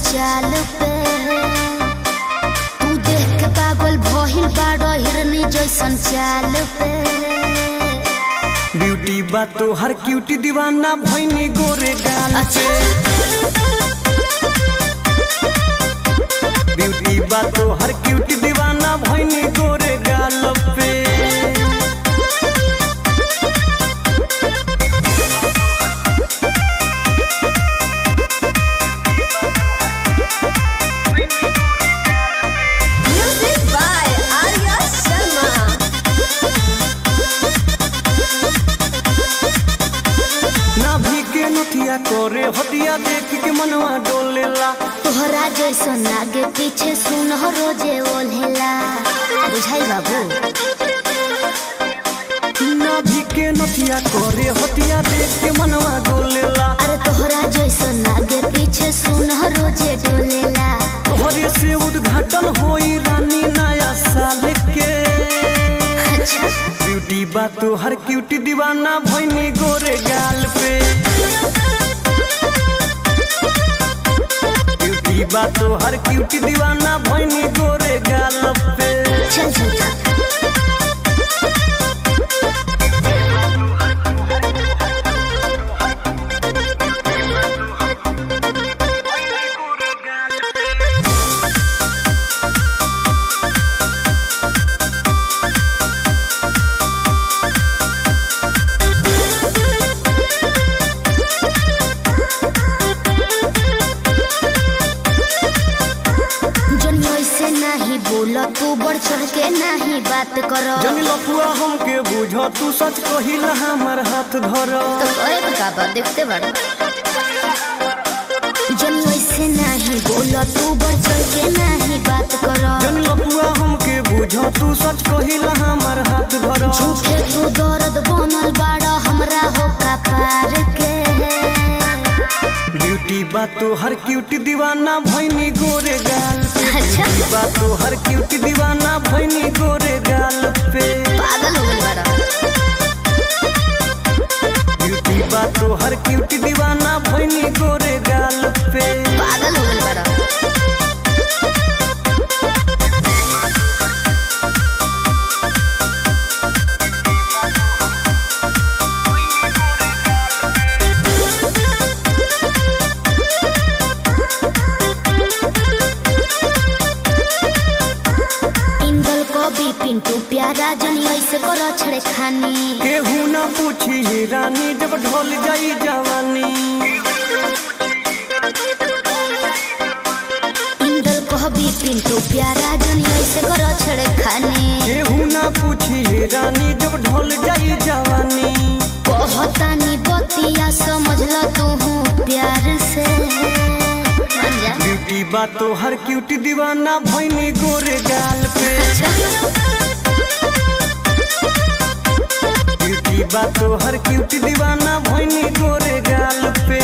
चाल पे तू देख के पागल भइल बाड़ो हिरनी जैसन चाल पे। ब्यूटी बा तोहर क्यूटी दीवाना भइनी गोरे गाल पे। ब्यूटी बा तोहर क्यूटी दीवाना भइनी गोरे गाल पे। करे हटिया देख के मनवा डोलेला, तोहरा जैसन आगे पीछे सुन रोजे ओलेला। बुझाई बाबू नाभी के नथिया करे हटिया देख के मनवा डोलेला। अरे तोहरा जैसन आगे पीछे सुन रोजे डोलेला। तोहरे से उद्घाटन होई रानी नया साल के। अच्छा ब्यूटी बा तोहर क्यूटी दीवाना भइनी गोरे गाल पे। ब्यूटी बा तोहर क्यूटी दीवाना भइनी गोरे गाल पे। चल चल चल। नहीं बोला तू बढ़ चढ़ के नहीं बात करो। जन लफुआ हमके बुझ तू सच कहिला हमर हाथ धर। तो कहे का बात देखते बड़ जन ऐसे नहीं बोला तू बढ़ चढ़ के नहीं बात करो। जन लफुआ हमके बुझ तू सच कहिला हमर हाथ धर। झूठे तू दर्द बनल बाड़ा हमरा हो कपार के। ब्यूटी बा तोहर क्यूटी दीवाना भइनी गोरे गाल पे। ब्यूटी बा तोहर क्यूटी दीवाना भइनी गोरे गाल पे। पागल हो गइल बाड़ा। ब्यूटी बा तोहर क्यूटी दीवाना भइनी गोरे गाल पे। पागल हो गइल बाड़ा। पिंटू प्यारा जनी ऐसे करो छड़े खानी। केहू ना पूछी रानी जब ढोल जाई जवानी। इंदल कहबी पिंटू प्यारा जनी ऐसे करो छड़े खानी। केहू ना पूछी रानी जब ढोल जाई जवानी। कहतानी बतिया समझ ल तू प्यार से। ब्यूटी बा तोहर क्यूटी दीवाना भइनी गोरे गाल पे। ब्यूटी बा तोहर क्यूटी दीवाना भइनी गोरे गाल पे।